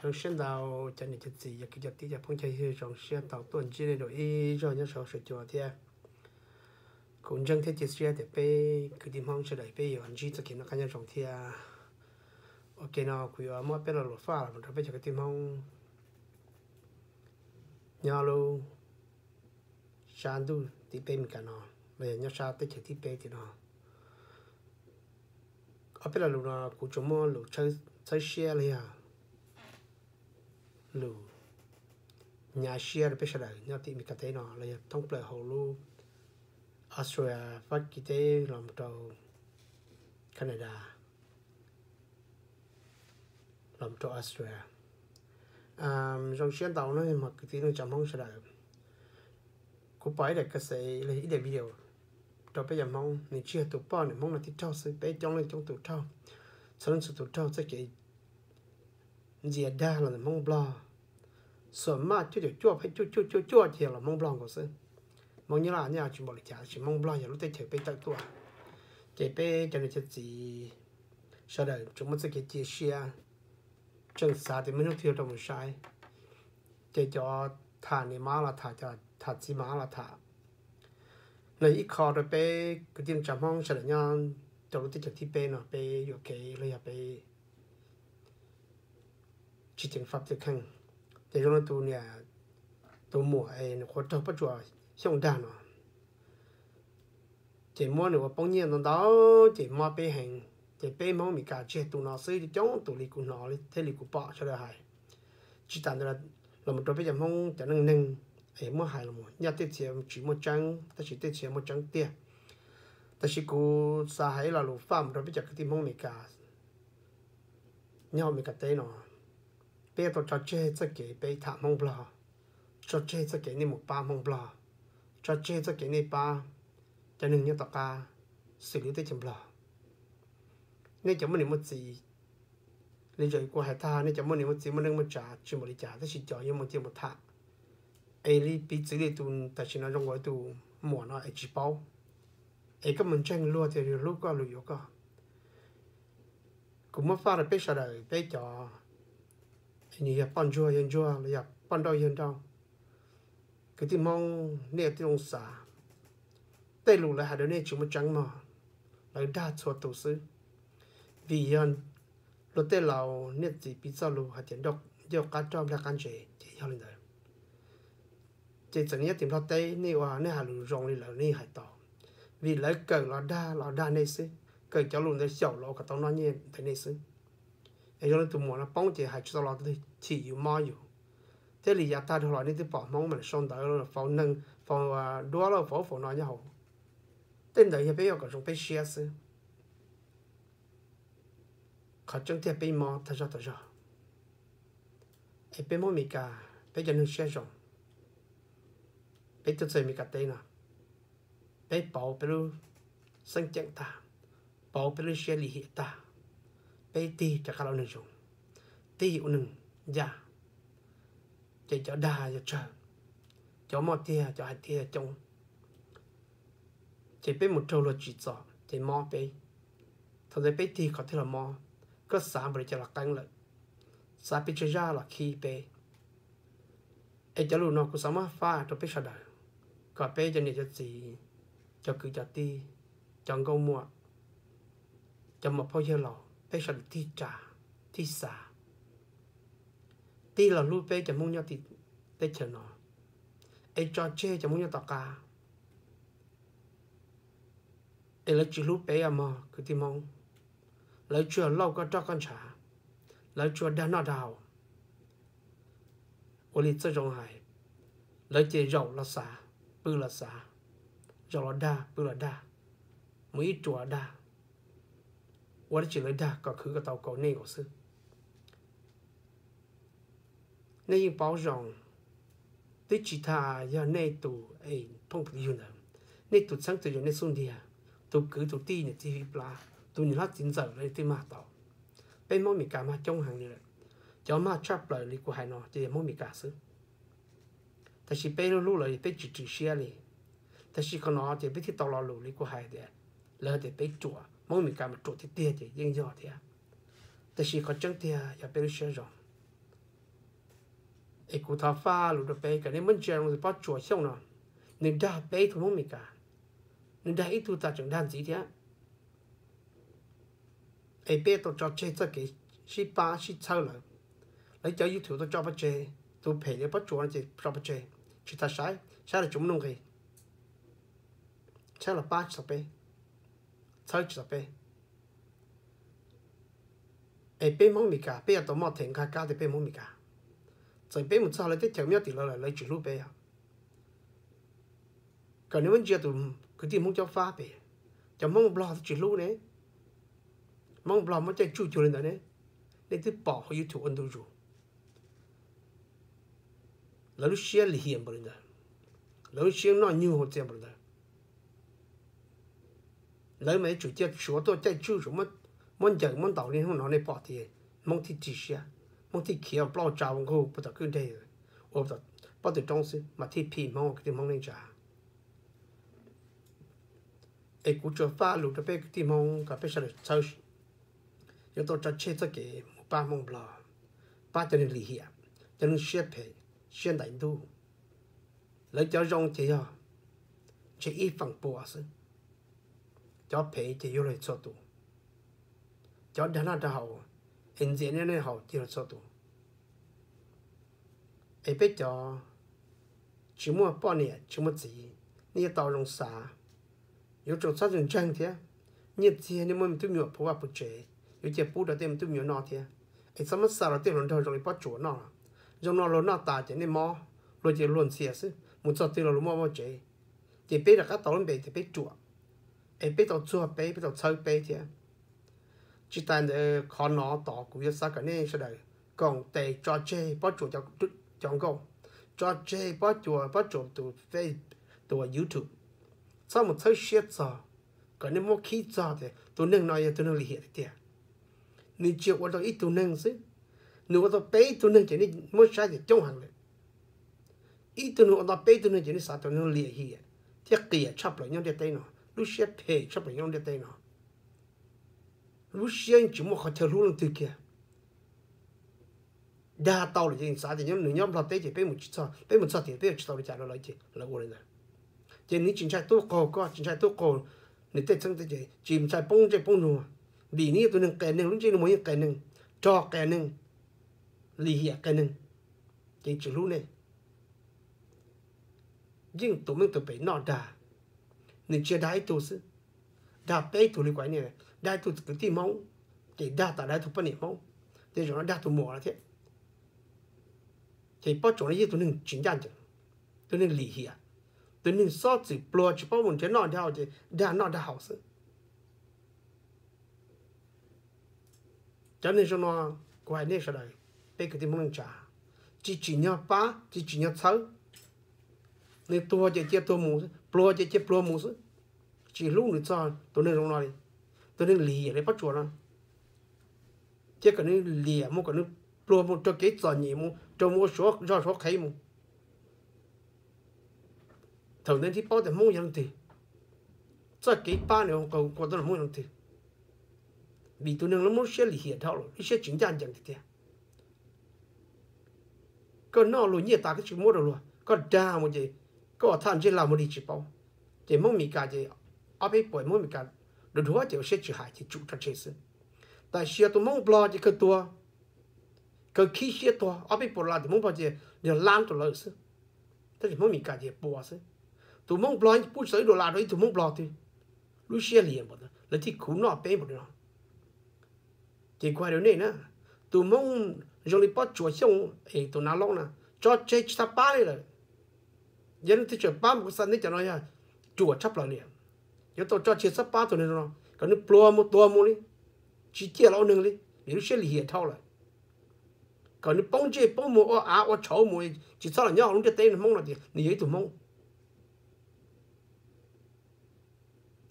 Zoo siab ntau cov niam cov txiv, cov kwv cov tij, cov phooj cov ywg, zoo siab tau tuaj ntsib nej dua ib zaug nyob saum huab saum cua thiab. Kuv ntseeg thiab cia siab tias peb kwv tij Hmoob sawv daws peb yuav ntsib txoj kev noj qab nyob zoo thiab. Ua ke no kuv yuav muab peb lo lus faj los mus rau peb cov kwv tij Hmoob nyob lub sab ntuj tim peb Meskas no, los yog nyob sab teb chaws tim peb tim no. Ob peb lo lus no kuv tsuas muab lus txhawb siab los yog lus hnyav siab rau peb sawv daws nyob tim Meskas teb no los yog thoob plaws hauv lub Australia, Fab Kis teb los rau Canada, los rau Australia. Zoo siab ntau no mas kwv tij neej tsa Hmoob sawv daws, kuv pom ib daim ka xev los ib daim video rau peb cov Hmoob, nws tsis yog tus poj niam Hmoob no thiaj raug xwb, peb coob leej coob tus raug, txhua leej txhua tus raug txoj kev ntxias dag los ntawm Hmoob Nplog. Xuam maj cuaj caum cuaj pheej cuaj cuaj cuaj cuaj ces los Hmoob Nplog nkaus xwb. Hmoob Nyab Laj nyob tsis npaum li cas, tab sis Hmoob Nplog yog lub teb chaws peb tawm tuaj. Ces peb cov niam cov txiv sawv daws tsuas muaj txoj kev cia siab, tseem xav tias muaj hnub twg yuav rau mus saib. Ces cov tham niam mas los tham, cov tham txiv mas los tham, no yog ib qho rau peb kwv tij neej tsa Hmoob sawv daws nyob rau lub teb chaws thib peb no peb yuam kev los yog peb tsis ceev faj txoj kev kheej. Ces zoo li tus niam, tus muam es nws qhuav raug pob tsuas Xyooj dag no, ces muab nws ua poob nyiaj ntau ntau, ces mob peb heev. Ces peb Hmoob Meskas tsis yog tus no xwb, coob tus li kuv hnov thiab li kuv pom sawv daws hais. Tsis tas ntawd, los mus rau peb cov Hmoob cov neej neeg es muab hais los mus, nyaj tej txhia tsis muaj tseeb tab sis tej txhia muaj tseeb tiag. Tab sis kuv xav hais ib lo lus faj mus rau peb cov kwv tij Hmoob Meskas nyob hauv Meskas teb no, peb yuav tau tso tseg txoj kev peb tham Hmoob Nplog, tso tseg txoj kev nej mus pab Hmoob Nplog, tso tseg txoj kev nej pab cov neeg nyob tom qab xws li teb chaws Nplog. Nej cov muaj niam muaj txiv, li ntawd kuv hais tag, nej cov muaj niam muaj txiv muaj neej muaj tsav tsis npaum li cas, tab sis cov yuav mus cia mus tham, es li piv txwv li tus tam sim no zoo nkaus tus muam no es tsis paub, es koj mus ntseeg luag tias luag hlub koj luag yuav koj. Kuv muab faj rau peb sawv daws peb cov, nws yog poj ntsuag yawg ntsuag los yog poj nrauj yawg nrauj, kwv tij Hmoob nej yuav tij zoo xav, tej lus lawv hais rau nej tsis muaj tseeb mog. Lawv dag txhua tus xwb, vim yog luag tej laus niaj txiv piv txoj lus hais tias ncauj qab roj nplej qab ntse ces yog li ntawd. Ces txawm nyob tim Nplog teb nej ua nej hais lus zoo li lawv nej hais tau, vim lawv kawm los dag los dag nej xwb, kawm cov lus ntawd xyaum los kom tau noj nyiaj ntawm nej xwb. Es zoo li tus muam no poob ces hais tsis tau los twg chim yus mob yus. Thiaj li yav tag dhau los nej twb pom Hmoob mas sau ntawv faus neeg faus duab lawm faus ub faus no nyob hauv. Tej ntawd yog peb yuav kom zoo peb siab xwb. Qhov tseeb tiag peb mob tag zog tag zog. Es peb Hmoob Meskas peb cov neeg siab zoo, peb tuaj txog Meskas teb no, peb pauv peb lub xeeb ceem tag, pauv peb lub siab lim hiam tag, peb tig rov qab los ua neeg zoo, tig ua neeg ncaj. Ces cov dag yog tsawg, cov muaj tiag cov hais tiag yog coob. Ces peb mus raug luag tsim txom ces mob peb. Thaum ntawd peb tig qhov twg los mob, koj xav npaum li cas los qeeb lawm, xav pes tsawg zaj los khib peb. Es cov lus no kuv xav muab faj rau peb sawv daws, kom peb cov niam cov txiv, cov kwv cov tij, cov nkauj muam, cov muam phauj yawg laus, peb sawv daws tig ras, tig xav, tig los hlub peb cov Hmoob nyob tim teb chaws no, es tso tseg cov Hmoob nyob tom qab. Es lawv tsis hlub peb os mog kwv tij Hmoob. Lawv tsuas lauj koj roj koj ntshav, lawv tsuas dag noj dag haus. Ua li txawj zoo hais, lawv ces zaum los xav, pw los xav, zaum los dag pw los dag, mus ib ruam dag, ua dab tsi lawv dag kom khwv kom tau kaus nej nkaus xwb. Nej yeej paub zoo, twb tsis tas yog nej tus es phooj ywg ntawd, nej tus txheeb tus ze nej xub ntiag, tus kwv tus tij niam txiv hwj plab, tus niam hlob txiv ntxawm lawv twb mag tau. Peb Hmoob Meskas mag coob heev li lawm. Cov mag tshaj plaws li kuv hais no ces yog Hmoob Meskas xwb. Tab sis peb hlub hlub lawv peb tsis rwm siab li. Tab sis qhov no ces peb thiaj tau lo lus li kuv hais tias, lawv hais tias peb ruam, Hmoob Meskas mas ruam tiag tiag ces yeej yog thiab. Tab sis qhov tseeb tiag yog peb lub siab zoo. Es kuv thov faj lus rau peb kom nej muab ntsia zoo li Pob Tsuas Xyooj no, nws dag peb tug Hmoob Meskas, nws dag ib tug tas tseem dag ntxiv thiab. Es peb tau tso tseg txoj kev sib pab sib txhawb lawm. Lawv cov YouTube tau tso pov tseg, tus phem li Pob Tsuas no ces tso pov tseg, tsis tas saib, saib los tsis muaj nuj nqis, saib los pab tsis tau peb, txhawb tsis tau peb. Es peb Hmoob Meskas peb yuav tau muaj them nqa kab tias peb Hmoob Meskas. Txawm peb mus txog lawv teb chaws nyob tim lawv lawm lawv tsis hlub peb os. Kom nej muab ntsia tus kwv tij Hmoob Cob Fab pem, cov Hmoob Nplog twb tsis hlub ne. Hmoob Nplog muab caij tsuj cuag li ntawd ne, nej twb pom hauv YouTube ua ntu zus. Lawv lub siab lim hiam npaum li ntawd, lawv lub siab noj nyuj haus txias npaum li ntawd. Lawv mas yuav tsum cia Suav tuaj caij tsuj Suav, muab ncaws muab ntaus li hnub no nej pom tias Hmoob thiaj ris siab, Hmoob thiaj khiav plaub tsa ua nkaug puag tom kwj deg, ua pob tw roob xwb mas thiaj phim Hmoob kwv tij Hmoob neej tsa. Es kuv tsuas faj lus rau peb kwv tij Hmoob kom peb sawv daws txhawb, yuav tau tso tseg txoj kev mus pab Hmoob Nplog, pab cov neeg lim hiam, cov neeg siab phem, siab ntais ntuj. Lawv cov zoo ces yog ntshe ib feem pua xwb, cov phem ces yuav luag txhua tus, cov dag noj dag haus es ntxias nej noj haus ces luag txhua tus. Es peb cov tsis muaj poj niam tsis muaj txiv, nej yuav tau zoo xav, yuav tsum txhob ntseeg thiab. Nyiaj txiag nej muaj me tub me nyuam puv vaj puv tsev, yuav cia pub rau tej me tub me nyuam noj thiab. Es txhob muab xa rau tej hluas nraug zoo li Pob Tsuas noj. Zoo no luag noj tas ces nej mob, luag ces luag ntxhias xwb, mus txog twg los luag muaj vaj tsev. Ces peb rov qab tau lub npe tias peb ruam, es peb tau txuag peb, peb tau txhawb peb thiab. Tsis tas ntawd qhov no tos kuv yuav xav kom nej sawv daws koom tes tso tseg Pob Tsuas cov nkauj, tso tseg Pob Tsuas, Pob Tsuas tus Face, tus YouTube. Txhob mus txhawb siab txog, kom nej muab khib txog tias tus neeg no yog tus neeg lim hiam tiag tiag. Nws tsis ua rau ib tug neeg xwb, nws ua tau peb tug neeg ces nej muab saib ces coob heev lawm. Ib tug neeg ua tau peb tug neeg ces nej xav tus neeg lim hiam thiab qias tshaj plaws nyob ntiaj teb no, lub siab phem tshaj plaws nyob ntiaj teb no. Lub siab tsis muaj qhov chaw hlub leej twg kiag. Dag tau lawm ces xav tias nws nyob Nplog teb ces peb mus tsis txog, peb mus txog tias peb yuav tsis tau li cas rau lawv ces lawv ua li ntawd. Ces nws tsis ntshai tub qaug koj, tsis ntshai tub qaug nws tej txheeb tej ces, tsis ntshai poob ntsej poob muag, vim nws yog tus neeg qias neeg, lub ntsej lub muag yeej qias neeg, rog qias neeg, lim hiam qias neeg, ces tsis hlub nej. Yeej tus meej tus pem noj dag, nws tsis dag ib tug xwb, dag peb tug li kuv hais, dag ib tug kwv tij Hmoob, ces dag tas dag ib tug poj niam Hmoob, ces zaum no dag tus muam lawm thiab. Ces Pob Tsuas no yeej tus neeg tsis ncaj ncees, tus neeg lim hiam, tus neeg xob txwm pluag tsis paub mus nrhiav noj nrhiav haus ces dag noj dag haus xwb. Cov neeg zoo no, kuv hais nej sawv daws, peb kwv tij Hmoob neej tsa, tsis tsim nyog pab, tsis tsim nyog txhawb. Nws tuag ces cia tuag mus xwb, pluag ces cia pluag mus xwb. Tsis hlub nws txog tus neeg zoo no li, tus neeg lim hiam li Pob Tsuas no. Cia kom nws liam mus, kom nws pluag mus raug kev txom nyem mus, raug mus ua suav zog suav qhev mus. Thaum ntawd thiaj paub tias Hmoob yog leej twg, txoj kev pab nws ua tau Hmoob yog leej twg. Vim tus neeg lub siab lim hiam dhau lawm, lub siab tsis ncaj ncees tiag tiag. Koj noj luag nyiaj tas koj tsis muab rau luag, koj dag mus ces koj thaj ntsej lag mus dig tsis paub. Ces Hmoob Mes Kas ces ob peb puas Hmoob Mes Kas dhuav dhuav ces ua siab tsis hais ces tsum tso tseg xwb. Tab sis yog tus Hmoob Nplog ces kawg tuag, kawg khib siab tuag, ob peb puas las tus Hmoob Nplog ces yog lab rau lawv xwb. Tab sis Hmoob Mes Kas ces puas xwb. Tus Hmoob Nplog pub tsis tau ib dollar rau ib tug Hmoob Nplog twg, lub siab liam npaum ntawd lawv thiaj khuv noj peb npaum li no. Ces kuv hais rau nej na, tus Hmoob zoo li Pob Tsuas Xyooj es tus Nav Loob na, tso tseg tsis txhob pab li lawm. Yog leej twg tseem pab mus kuv xav neb cov no yog ruam tshaj plaws li. Yuav tau tso tseg txhob pab tus neeg no, kom nws pluag mus tuag mus li, tsis ciaj los ua neeg li, vim lub siab lim hiam dhau lawm. Kom nws poob ntsej poob muag ua av ua tshauv mus, tsis txhob los nyob hauv lub ntiaj teb Hmoob no tias nws yog ib tug Hmoob.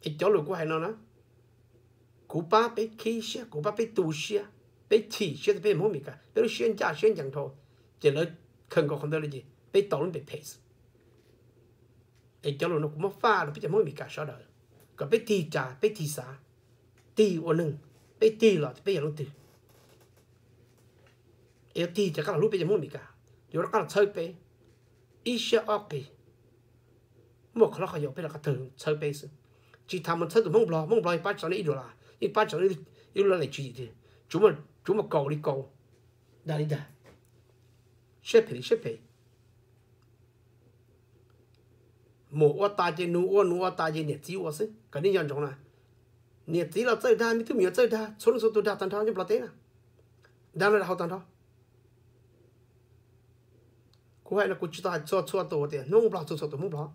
Es cov lus kuv hais no na, kuv pab peb khib siab, kuv pab peb tu siab, peb chim siab tias peb Hmoob Mes Kas peb lub siab ncaj siab ncees dhau, ces lawv khaws nkaus qhov ntawd li ces peb tau lub npe phem xwb. Es cov lus no kuv muab faj rau peb cov Hmoob Mes Kas sawv daws, kom peb tig ras peb tig xav, tig ua neeg, peb tig los peb yog leej twg. Es yuav tig rov qab los hlub peb cov Hmoob Mes Kas, yuav rov qab los txhawb peb ib siab ob qis. Muaj qhov loj qhov yau peb rov qab tawg txhawb peb xwb. Tsis tas mus txhawb tus Hmoob Nplog, Hmoob Nplog yeej pab tsis tau nej ib dua los yeej pab tsis tau ib lub laj lim tswv yim tiag. Tsuav muaj kaus li kaus, dag li dag, siab phem li siab phem. Muam ua tas ces nus ua, nus ua tas ces niam txiv ua xwb, kom nej nco ntsoov na. Niam txiv los txawj dag, me tub me nyuam txawj dag, txhua leej txhua tus dag tag nrho nyob Nplog teb na. Dag no dag haus tag nrho. Kuv hais no kuv tsis tau hais txhua txhua tus tias Hmoob Nplog txhua txhua tus Hmoob Nplog.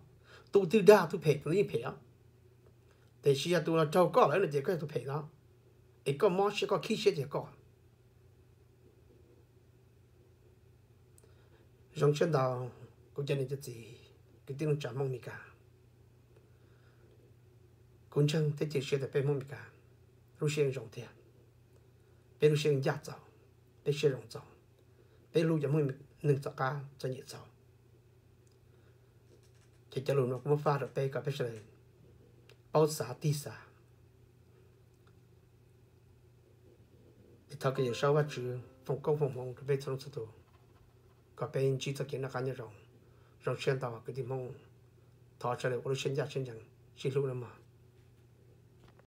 Tus twg dag tus phem tus ntawd yeej phem os. Tiam sis yog tus los raug koj lawm no ces koj yog tus phem no, es koj mob siab koj khib siab ces yog koj. Zoo siab ntau kuv cov niam cov txiv kwv tij neej tsa Hmoob Mes Kas. Kuv ntseeg thiab cia siab tias peb Hmoob Mes Kas lub siab zoo tiag, peb lub siab ncaj txaus, peb siab zoo txaus, peb hlub cov Hmoob neeg tom qab txom nyem txaus. Ces cov lus no kuv muab faj rau peb kom peb sawv daws paub xav tig xav. Es thov Yawm Saub Vajtswv foom koob foom hmoov rau peb txhua leej txhua tus, kom peb ntsib txoj kev noj qab nyob zoo. Zoo siab ntau kwv tij Hmoob, thov sawv daws ua lub siab ncaj siab ncees sib hlub nawb mog.